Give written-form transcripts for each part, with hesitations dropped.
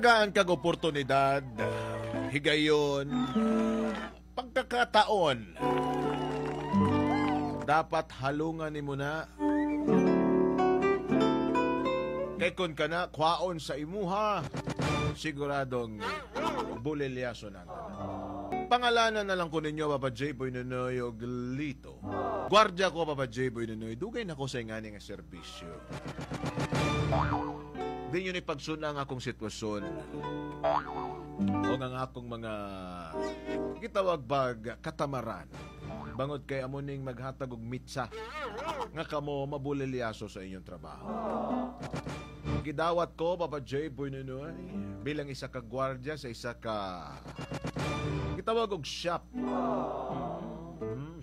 Matagaan kag oportunidad, higayon, pagkakataon, dapat halungan nimo na. Kay kun ka na, kwaon sa imuha, siguradong bulilyaso na. Pangalanan na lang ko ninyo, Papa J. Boy Nonoy og Lito. Gwardiya ko, Papa J. Boy Nonoy, dugay na ko sa ingani nga serbisyo. Di nyo ni pagsuna ang akong sitwasyon o ang akong mga gitawag bag katamaran. Bangod kay amo ning maghatag og mitsa nga kamo mabulilyaso sa inyong trabaho. Gidawat ko, Papa J. Boy Nonoy, bilang isa ka gwardiya sa isa ka gitawag og shop.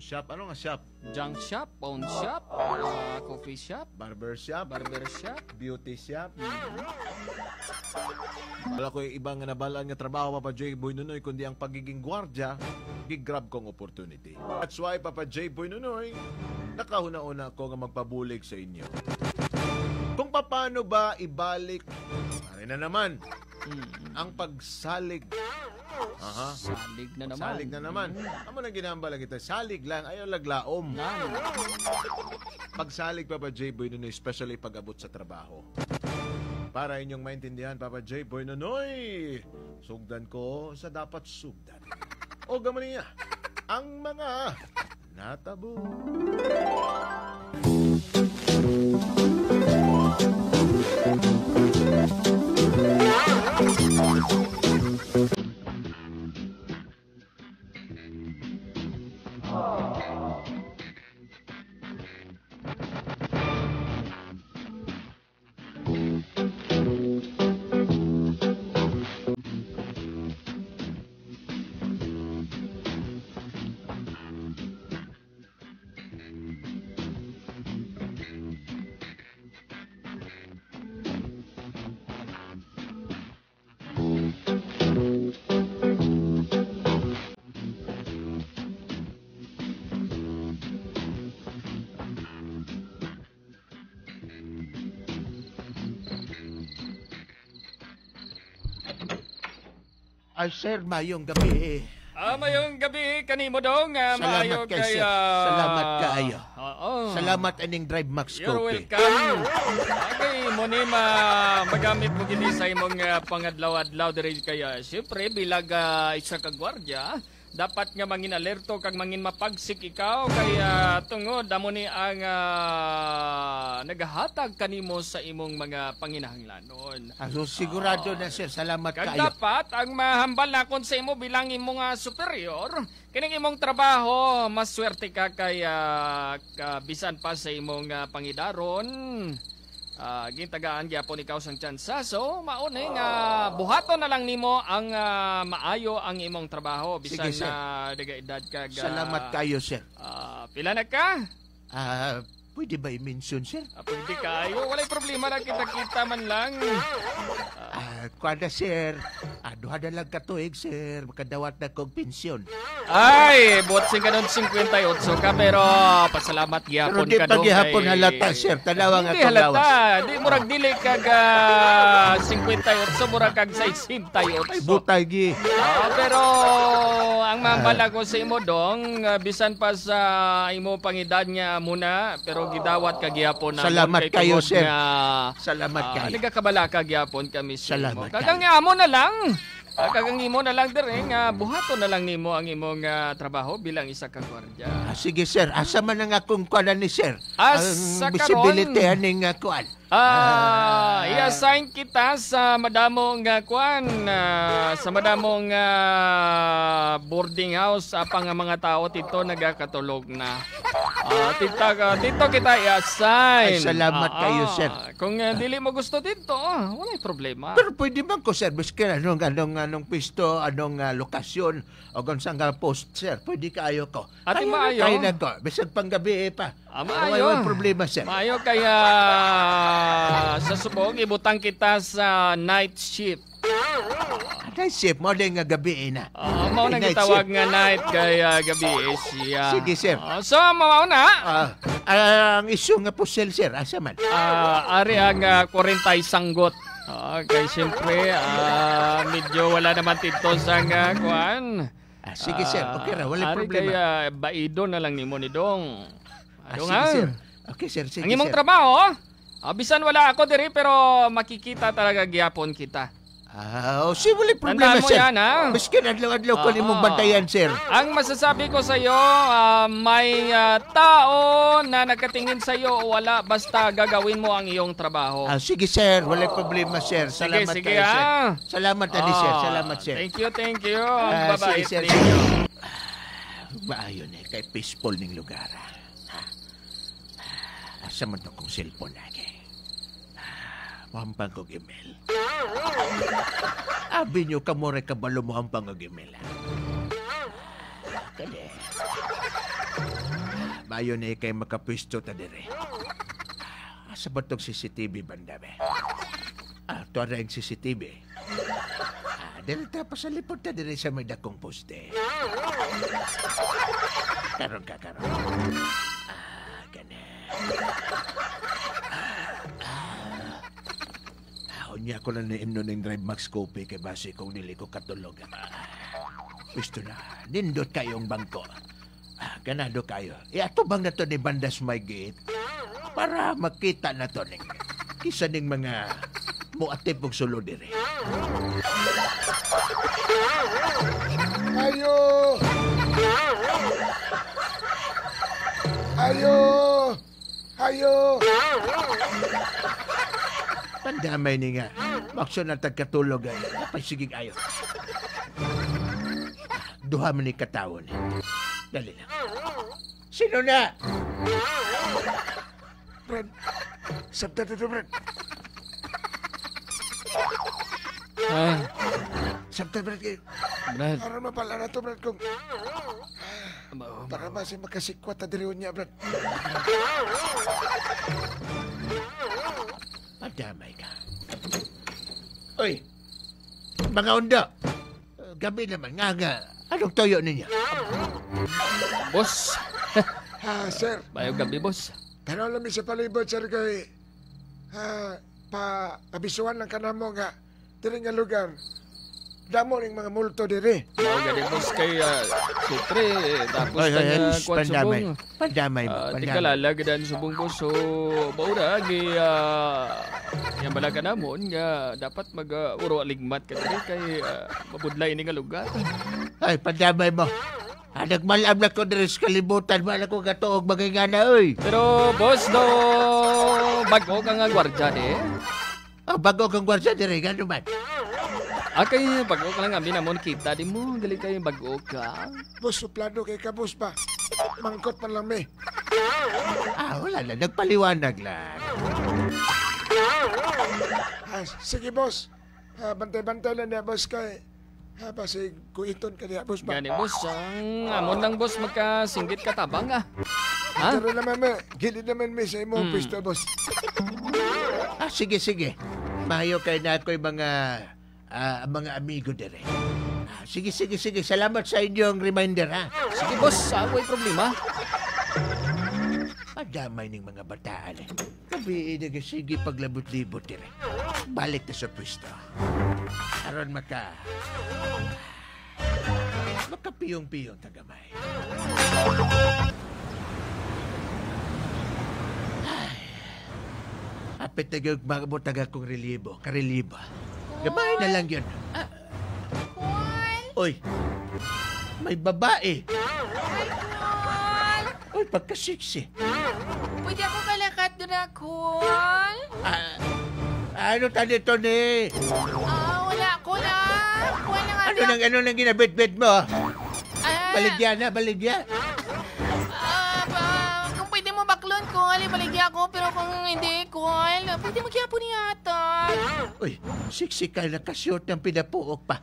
Shop. Ano nga shop? Junk shop, pawn shop, coffee shop, barber shop, barber shop, beauty shop. Wala ko yung ibang nabalaan nga trabaho, Papa J. Boy Nonoy, kundi ang pagiging gwardiya, gigrab kong opportunity. That's why, Papa J. Boy Nonoy, nakahuna-una ko nga magpabulig sa inyo. Kung paano ba ibalik, ano na naman, ang pagsalig. Aha. Salig na naman. Salig na naman. Amo nang ginahambal kita. Salig lang, ayaw laglaom. Pagsalig, Papa J. Boy Nonoy, especially pag-abot sa trabaho. Para inyong maintindihan, Papa J. Boy Nonoy, sugdan ko sa dapat sugdan. O gaman niya, ang mga natabo. Ay, sir, mayong gabi. Mayong gabi kanimo dong. Salamat kay sir. Salamat kaayo. Oo. Salamat aning Drive Max You're Coffee. welcome. Okay, mo ni magamit mo gini sa imong pangadlaw-adlaw diri kaya siyempre bilag isa ka gwardiya, dapat nga mangin alerto kag mangin mapagsik ikaw kaya tungod amo ni ang nagahatag kanimo sa imong mga panginahanglanon. So sigurado na sir, salamat Kag kaayo. dapat ang mahambal nakon sa imo bilang imong superior, kining imong trabaho, mas swerte ka kay bisan pa sa imong pangidaron. Gintagaan gyapon ikaw sang tsansa. So mauni nga buhaton na lang nimo ang maayo ang imong trabaho bisan Sige, sir. na nagaedad kag Salamat kayo, sir. Pila na ka? Pwede ba i-mention, sir? Pwede kayo. Walay problema na kita-kita man lang. Kuwada, sir. Duha na lang katuig, sir. Makadawat na kong pensyon. Ay, buot sing kanon 58 ka, pero pasalamat gyapon Pero di ka dong. pa gihapon halata, sir. Tanawa nga Hindi akong halata. lawas. Di murag dili kag 58, murag kag 68. Ay, butay gi. Pero ang mambala ko sa imo dong, bisan pa sa imo pangedad nga muna, pero gidawat ka gyapon na. Salamat kayo, sir. Nga, Salamat kayo. Nagakabala ka gyapon kami sa Salamat imo. Kagang amo na lang. Kagang imo na lang dire nga buhaton na lang nimo ang imong trabaho bilang isa ka gwardiya. Sige sir, asa man ang akong kuan ni sir? Sa ang visibility aning kuan. I-assign kita sa madamong kuan, sa madamong boarding house apang ang mga tao tito nagakatulog na. Tito kita i-assign. Ay, salamat kayo, sir. Kung dili mo gusto dito, walay problema. Pero pwede man ko service kay anong pisto, anong lokasyon o kung saan ka post, sir. Pwede kaayo ko. Ate, maayo. Kaya na ko. Bisag panggabi pa. Maayo. Walay problema, sir. Maayo kaya sa subong ibutang kita sa night shift. Night shift mo din nga gabi na. Mao nang Night gitawag shift. nga night kay gabi siya. Sige, sir. So mao na. Ang isyu nga pusil, sir, asa man? Ari ang 40 sanggot. Kay siyempre, medyo wala naman tito sa nga kuan. Sige, sir. Okay ra, wala ari problema. Kay baido na lang nimo ni Dong. Adong, Sige, sir. Okay, sir. Sige, ang imong sir. trabaho, bisan wala ako diri pero makikita talaga gyapon kita. Si wala problema, Tandaan mo sir. yan, ha? Miskin adlaw-adlaw ko nimong bantayan, sir. Ang masasabi ko sa iyo, may tao na nakatingin sa iyo o wala, basta gagawin mo ang iyong trabaho. Sige, sir. Wala problema, sir. Salamat sige, kayo, sir. Salamat, ani, sir. Salamat, sir. Thank you, thank you. Ang babait sige, sir. ninyo. Maayon eh, kay peaceful ning lugar. Asa man to kong cellphone lagi? Muhampang kog email. Abi nyo kamore kabalo muhampang og email. Kani. Maayon eh kay makapwisto ta dire. Asa ba tong CCTV banda be? Tuwa na yung CCTV. Dire ta pasalipot ta dire sa may dakong poste. Karon ka, karon. Gani. Unya ko lang niimno ng Drive Max Coffee kay base kung dili ko katulog. Pisto na, nindot kayong bangko. Ganado kayo. Iatubang na to ni Bandas may gate para makita na to ning kisa ning mga muatip og sulod diri. Ayo! Ayo! Ayo! Pandamay ni nga. Maksud na tagkatulog ay. Napay sigig ayo. Duha man ni katawo ni. Dali lang. Sino na? Brad. Sabta to, Brad. Sabta, Brad. Brad. Aron mapala na to, Brad, kung para masi makasikwat ta diri unya, Brad. Padamay ka. Oy, mga undo. Gabi naman, nga nga. Anong toyo ninyo? Boss. Sir. Bayo gabi, boss. Pero alam sa palibot, sir, kay pa abisuan lang ka na mo nga diri nga lugar. Damo ning mga multo diri. Mao gani, boss, kay siyempre, tapos Oy, oy, na oy, kwan pandamay. subong. Pandamay mo, Di pandamay. ka lalagdan subong, boss. So, mauna, gi, yan bala ka namon nga dapat mag uro aligmat ka diri kay mabudlay ni nga lugar. Ay, pandamay mo. Nagmalam na ko diri sa kalibutan. Wala ko katuog magingana, oy. Pero, boss, do, bago ka nga gwardya, di? Bago kang gwardya diri, gano man? Kay bago ka lang amin namon kita di mo, gali kay bago ka. Boss, suplado kay ka, boss ba? Mangkot man lang mi. Wala na, nagpaliwanag lang. Sige, boss. Bantay-bantay lang niya, boss, kay basig kuiton ka niya, boss ba? Gani, boss, ang amon lang, boss, magkasinggit ka tabang, ah. Ha? Pero naman, me, gilid naman mi sa imong pwesto, boss. Sige, sige. Mahayo kay na ako'y mga amigo dire. Sige, sige, sige. Salamat sa inyong reminder, ha? Sige, boss. Away problema. Madamay ning mga bataan, eh. Gabi, sige paglabot-libot dire. Balik na sa pwesto. Aron makapiyong-piyong tagamay. Ay, apit na gyud maabot na akong relibo, karelibo. Gamay na lang yun. Oy, may babae. Hi, Col. Oy, pagka-sexy. Pwede ako kalakat doon na, Col? Ano ta nito ni? Wala, Col, ah. Wala nga. Ano nang ginabit-bit mo? Baligya na, baligya. Kung pwede mo baklon, Col, ibaligya ko. Pero kung hindi, Col, pwede magyapon ni atag. Uy, sexy ka na kasyot ng pinapuok pa.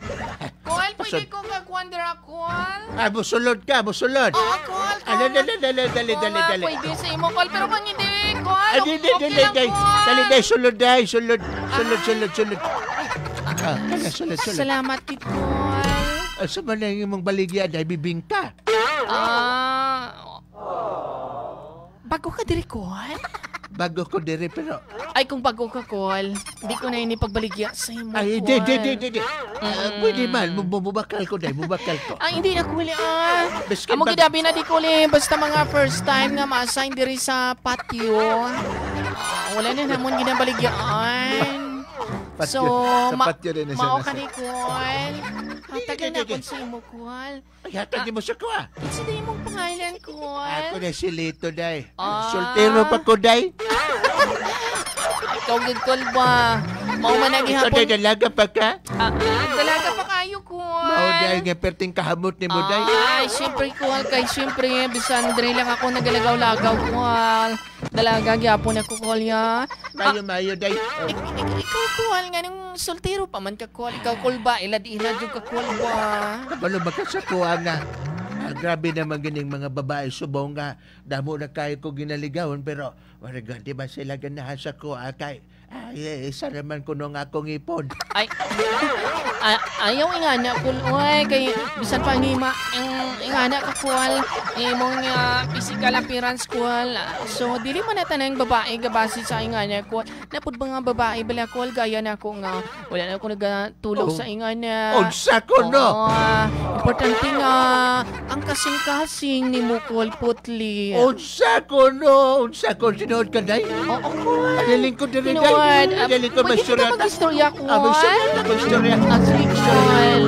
Col, pwede ko kag-wonder, Col? Musulod ka, musulod. Oo, Col, Col. Dali, dali, dali, dali, dali. Pwede sa imo, Col. Pero kung hindi, Col, Dali, okay dali, lang, dali. Col. Dali, dali, sulod, dali, sulod. Sulod, sulod, sulod. Kaya, sulod, sulod. Salamat, kit, Col. Sa man ang imong baligya, dahil bibingka. Bago ka diri, Kol? Bago ko diri pero... Ay, kung bago ka, Kol, di ko na ini pagbaligya sa imo, Ay, Kol. di. Pwede man, mubakal ko dahil, mubakal ko. Ay, hindi na, Kol, ah. Biskin Amo gidabi na di, Kol, eh. Basta mga first time nga ma-assign diri sa patio. Wala na namon ginabaligyaan. Patio. So, Sa patio din na siya mao nasa. ka ni Kol. Hatagan Di, na di, di. akong sa imo, Kol. Ay, hatag mo sa ko, ah. It's na imong pangalan, Kol. Ako na si Lito, day. Ah. Soltero pa ko, day. Ikaw gid, Kol ba? Mao man na Ikaw, day, gihapon. dalaga pa ka? Dalaga pa kayo, Kol. Mao, day, nga perting kahamot ni mo, day. Ay, siyempre, Kol. Kay siyempre, bisan dre lang ako nagalagaw-lagaw, Kol. Dalaga gyapon ako, Kol, ya. Mayo-mayo, day. Ikaw, Kol, nga nung soltero pa man ka, Kol. Ikaw, Kol ba? Ilad-ilad yung ka, Kol ba? Kabalo magkasakuha nga. Grabe naman gining mga babae subong nga. Damo na kayo ko ginaligawan pero wala di ba sila ganahan sa kuha kay ay isa naman kuno nga akong ipon. Ay, ayaw ingana, Kol. Uy, kay bisan pa ngima, ingana ka, Kol. Imong physical appearance, Kol. So, dili man na tanang babae gabase sa ingana, Kol. Napud ba nga babae bala, Kol? Gaya na ako nga. Wala na ako nagatulog Oh. sa ingana. Unsa ko no? Oo, importante nga, ang kasing-kasing ni mo, Kol, putli. Unsa ko no? Unsa ko tinuod ka day? Oo, Kol. Adiling ko diri day. Tinuod. Adiling ko Pwede kita magstorya. mag-istorya, Kol. Magstorya, magstorya. Sige, Kol.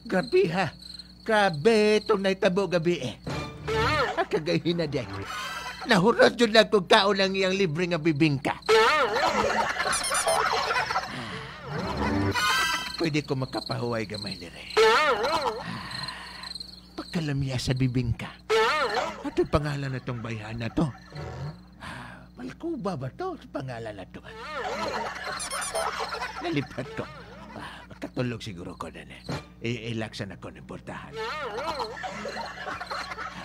Grabe ha. Grabe itong naitabo gabi eh. Kagahin na day. Nahurot yun lang kung kaon ang iyang libre nga bibingka. Pwede ko makapahuway gamay dire. Pagkalamya sa bibingka. Ato'y pangalan na tong bayhan na to. Malkuba ba to? Pangalan na to. Nalipat ko. Makatulog siguro ko na na. Ilaksan ako ng portahan.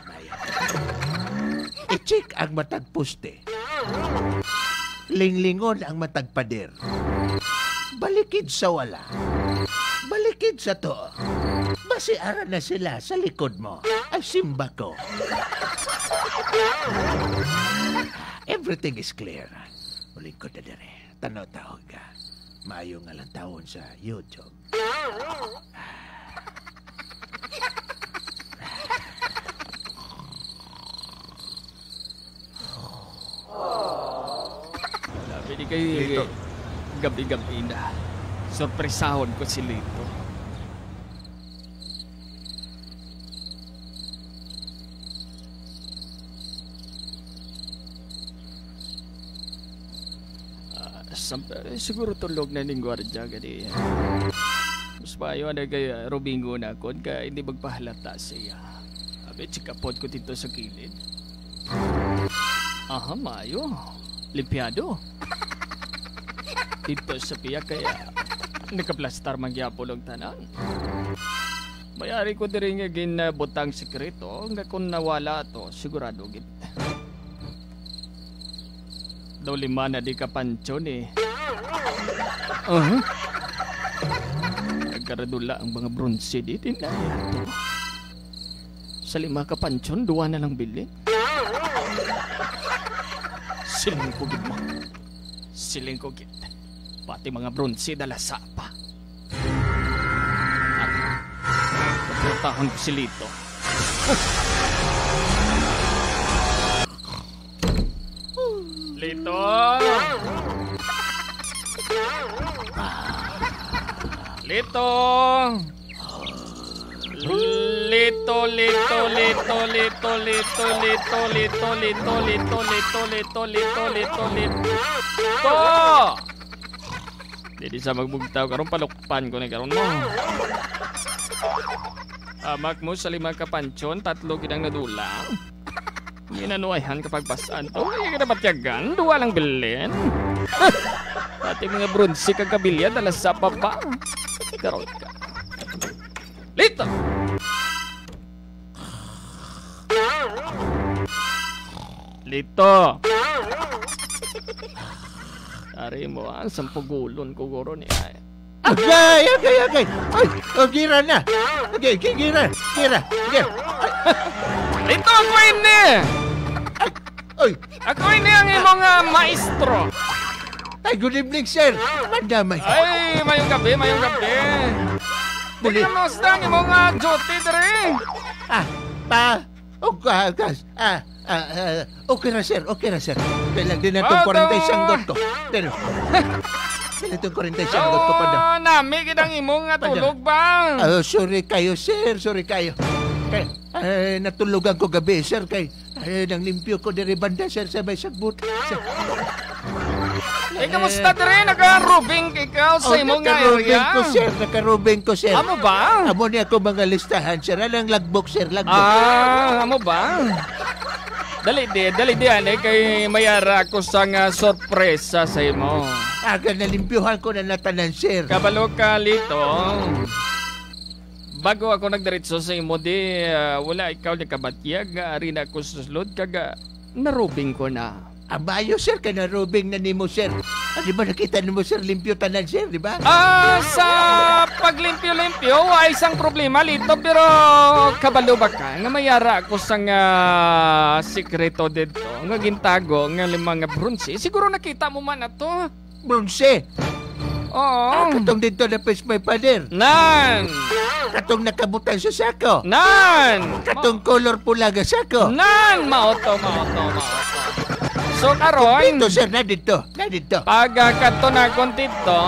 Maya. I-check ang matag poste. Linglingon ang matag pader. Balikid sa wala. Balikid sa to. Basi ara na sila sa likod mo. Ay simba ko. Everything is clear. Muling ko na dire. Tanaw tawag ka. Maayo nga lang taon sa YouTube. Sabi ni kay Lito. Gabi-gabi na. Sorpresahon ko si Lito. Siguro tulog na ning gwardiya gani. Mas payo na kay Robingo na kon ka hindi magpahalata siya. Abi chikapot ko dito sa kilid. Aha, mayo. Limpiado. Dito sa piya kaya nakaplastar magyapon og tanan. Mayari ko diri nga ginabutang sekreto nga kung nawala to sigurado gid. Daw lima na di ka panchon eh. Nagkaradula ang mga bronze dito na to. Sa 5 ka panchon, 2 na lang bilin. Siling ko gid mo. Siling ko gid. Pati mga bronze dala sa pa. At kaprotahon ko si Lito. Lito! Lito! Lito, Lito, Lito, Lito, Lito, Lito, Lito, Lito, Lito, Lito, Lito, Lito, Lito, Lito! Dili sa magbugtaw karon palukpan ko na karon mo. Amak mo sa 5 ka panchon, 3 gid ang nadula. Ginanuayhan kapag basan to. Ay, ka dapat yagan, 2 lang bilin. Pati mga bronze kagabilya, dala sa papa. Karon ka. Lito! Lito! Ari mo, ang sampugulon ko guro ni ay. Agay! Agay! Agay! Ay! Oh, gira na! Okay, gira! Gira! Gira! Lito, ako ini. Oy, Ako ini ang imong maestro. Ay, good evening, sir. Mandamay. Ay, mayong gabi, mayong gabi. Buli. Kamusta ang imong duty diri? Ah, pa. Okay, okay ra, sir. Okay ra, sir. Kailan din na itong 40 sanggot ko. Pero, kailan itong 40 sanggot ko pa na. Oh, nami gid ang imong tulog ba? Oh, sorry kayo, sir. Sorry kayo. Kay, natulugan ko gabi, sir. Kay, nang limpyo ko diri banda, sir, sa may sagbot. Sir. Eh, kamusta diri? Naka-rubing ikaw sa imong nakarubing area? ko, sir. Nakarubing ko, sir. Amo ba? Amo niya ako mga listahan, sir. Alang lagbok, sir. Lagbok. Ah, amo ba? Dali di, ane, kay mayara ako sa nga sorpresa sa imo. Aga, nalimpyuhan ko na natanan, sir. Kabalo ka, Lito. Bago ako nagdiretso sa imo, di, wala ikaw nakabatyag, ari na ako suslod, kaga narubing ko na. Abayo, sir, kay narubing na nimo, sir. Di ba nakita nimo, sir, limpyo tanan, sir, di ba? Sa paglimpyo-limpyo, ay isang problema, Lito, pero kabalo ba ka? Nga mayara ako sa nga sikreto dito, nga gintago, nga limang nga bronze. Siguro nakita mo man na to. Bronze? Oo. Katong dito na pes may pader. Nan! Katong nakabutan sa sako. Nan! Katong color pula ga sako. Nan! Maoto. So karon, dito, sir, na dito. Na dito. Pag kato na kon dito,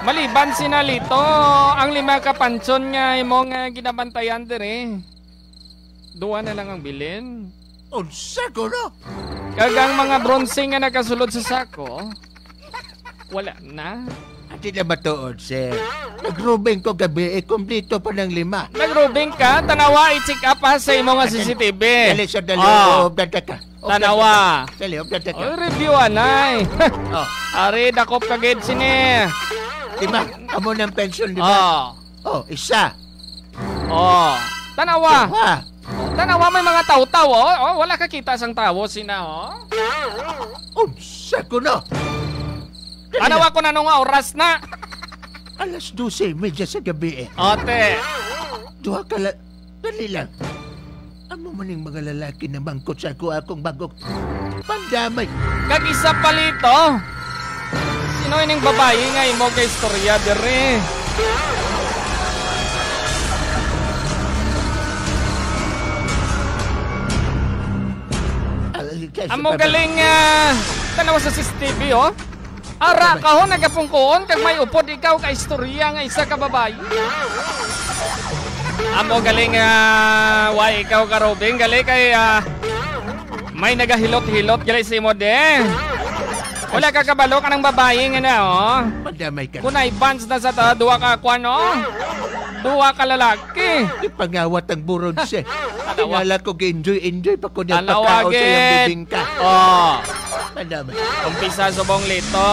maliban sinalito, ang 5 ka pansyon nga imong ginabantayan dire. Duwa na lang ang bilin. Unsa ko no? Kagang mga bronze nga nakasulod sa sako, wala na. Ati na matuod, sir. Nagrubing ko gabi, kompleto pa ng 5. Nagrubing ka? Tanawa, i-check up ha sa imong CCTV. Dali, sir, dali. Oh. Obdada ka. Tanawa. Dali, obdada ka. Oh, review, anay. Oh. Ari, dakop ka gid sini. Diba? Amo ng pension, diba? Oh. Oh, isa. Oh. Tanawa. Dua. Tanawa, may mga taw-taw, oh. Oh, wala ka kita sang tawo sina, oh. Unsa ko no? Tanawa ko na nung oras na. 12:30 sa gabi eh. Ote. Duha ka lang. Dali lang. Amo maning mga lalaki na mangkot sa ako akong bagok. Pandamay. Kag isa pa lito. Sino ining babae nga imo kay istorya dire? Amo galing tanawa sa CCTV, oh. Ara ka ho, nagapungkoon, kag may upod ikaw ka istorya nga isa ka babae. Amo galing, why ikaw ka Robin, gali kay may nagahilot-hilot gali sa imo de. Wala ka kabalo ka ng babae nga na, oh. Madamay ka. Kunay bans na sa ta, duwa ka kwan, oh. Duwa ka lalaki. Ipangawat ang burod siya. Tinala ko enjoy pa ko niya pagkao sa iyong bibingka. Oh. Madamay. Umpisa subong lito.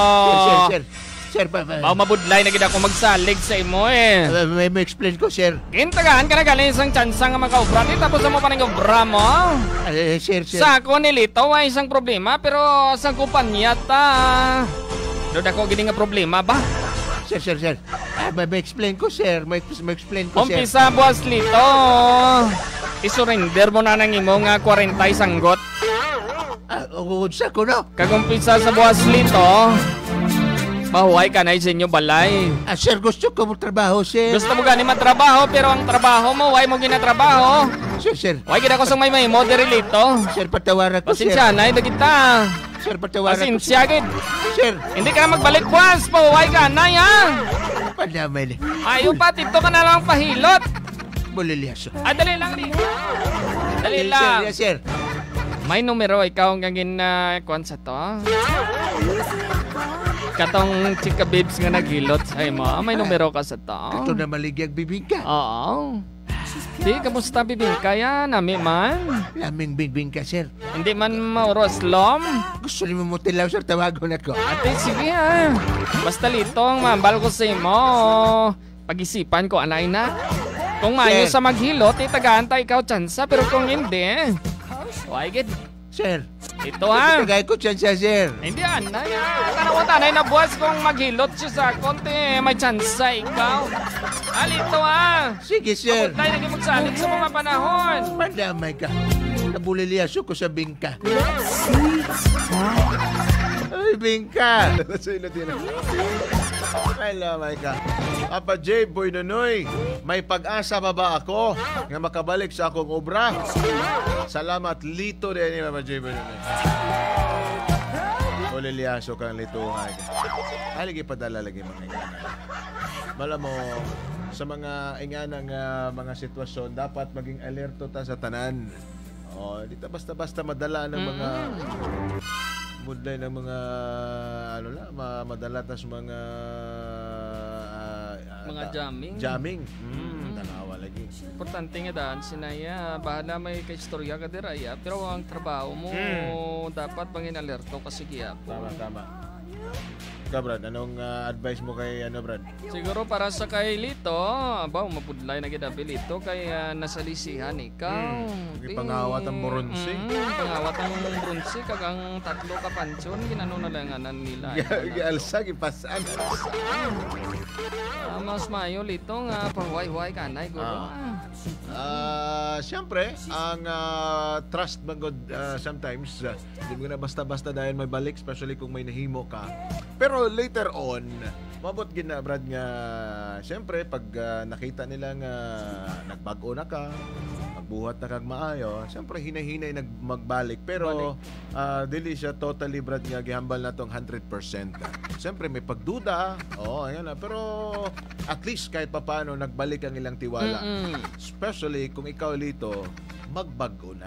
Sir. Sir, pa. Baw mabudlay na gid ako magsalig sa imo eh. May ma-explain ko, sir. Gintagaan ka na galing isang tsansa nga makaobra. Di tapos mo pa ng obra mo. Sir. Sa ako ni Lito, ay isang problema, pero sa kumpanya ta. Doon ako gini nga problema ba? Sir. May ma-explain ko, sir. May ma-explain ko, sir. Umpisa buwas Lito. Isurrender mo na ng imo nga 40 sanggot. Unsa ko no? Kagumpisa sa buwas Lito, mahuway ka na sa inyo balay. Sir, gusto ko mo trabaho, sir. Gusto mo gani matrabaho, pero ang trabaho mo, why mo ginatrabaho? Sir. Why gina ko sa may mo diri Lito? Sir, patawaran ko, sir. Pasensya na, ito kita. Sir, patawaran ko. Pasensya, gid. Sir. Hindi ka na magbalik buwas, pahuway ka na, ya. Padamay. Ayaw pa, tito ka na lang pahilot. Bulilyaso. Ah, dali lang, dito. Dali lang. Sir, yes, sir. May numero ikaw ang gagawin na kuwan sa to. Katong chika babes nga naghilot sa imo. May numero ka sa to. Ito na maligyag bibingka. Oo. Di, kamusta bibingka yan? Nami man. Laming bibingka, sir. Hindi man mauroslom. Gusto niyo mo tilaw, sir. Tawagon ako. Ate, sige ha. Basta litong, mambal ko sa imo. Pag-isipan ko, anay na. Kung maayo sa maghilot, itagaan ta ikaw tsansa. Pero kung hindi, why gid? Sir, Ito ha. tagay ko tsansa, sir. Hindi anay ah. Tanawa tanay na buwas kung maghilot siya sa konti. May tsansa ikaw. Alito ah. Sige, sir. Tayo naging magsalig sa mga panahon. Mandamay ka. Nabuliliaso ko sa bingka. Ay, bingka. Sa ilo din. Malamay ka. Papa J, Boy Nunoy, may pag-asa pa ba ako nga makabalik sa akong obra? Salamat, Lito din ni Papa J, Boy Nunoy. Uliliaso kang lituhay. Ay, lagi padala lagi mga ingana. Mala mo, sa mga inganang mga sitwasyon, dapat maging alerto ta sa tanan. Oh, di ta basta-basta madala ng mga mudlay ng mga ano la, madala ta sa mga Mga jamming. Jamming. Tanawa lagi. Importante nga daan sinaya, bahala may kaistorya ka diraya, pero ang trabaho mo dapat pangin alerto kasi gihapon. Tama, tama. Ikaw, Brad, anong advice mo kay ano, Brad? Siguro para sa kay Lito, abaw mapudlay na gid abi Lito kay nasalisihan ikaw. Mm. Pangawat ang bronze. Pangawat ang bronze kag ang tatlo ka pansyon ginano na lang anan nila. Gialsa, gipasan. Mas maayo Lito nga pahuway-huway kanay guro. Siyempre, ang trust man god sometimes, di mo na basta-basta dahil may balik, especially kung may nahimo ka. Pero later on, mabot gid na, Brad, nga siyempre pag nakita nila nga nagbag-o na ka, magbuhat na kag maayo, siyempre hinay-hinay nag magbalik. Pero dili siya totally, Brad, nga gihambal na tong 100%. Siyempre may pagduda, oo, ayan na. Pero at least kahit papaano nagbalik ang ilang tiwala. Especially kung ikaw, Lito, magbag-o na.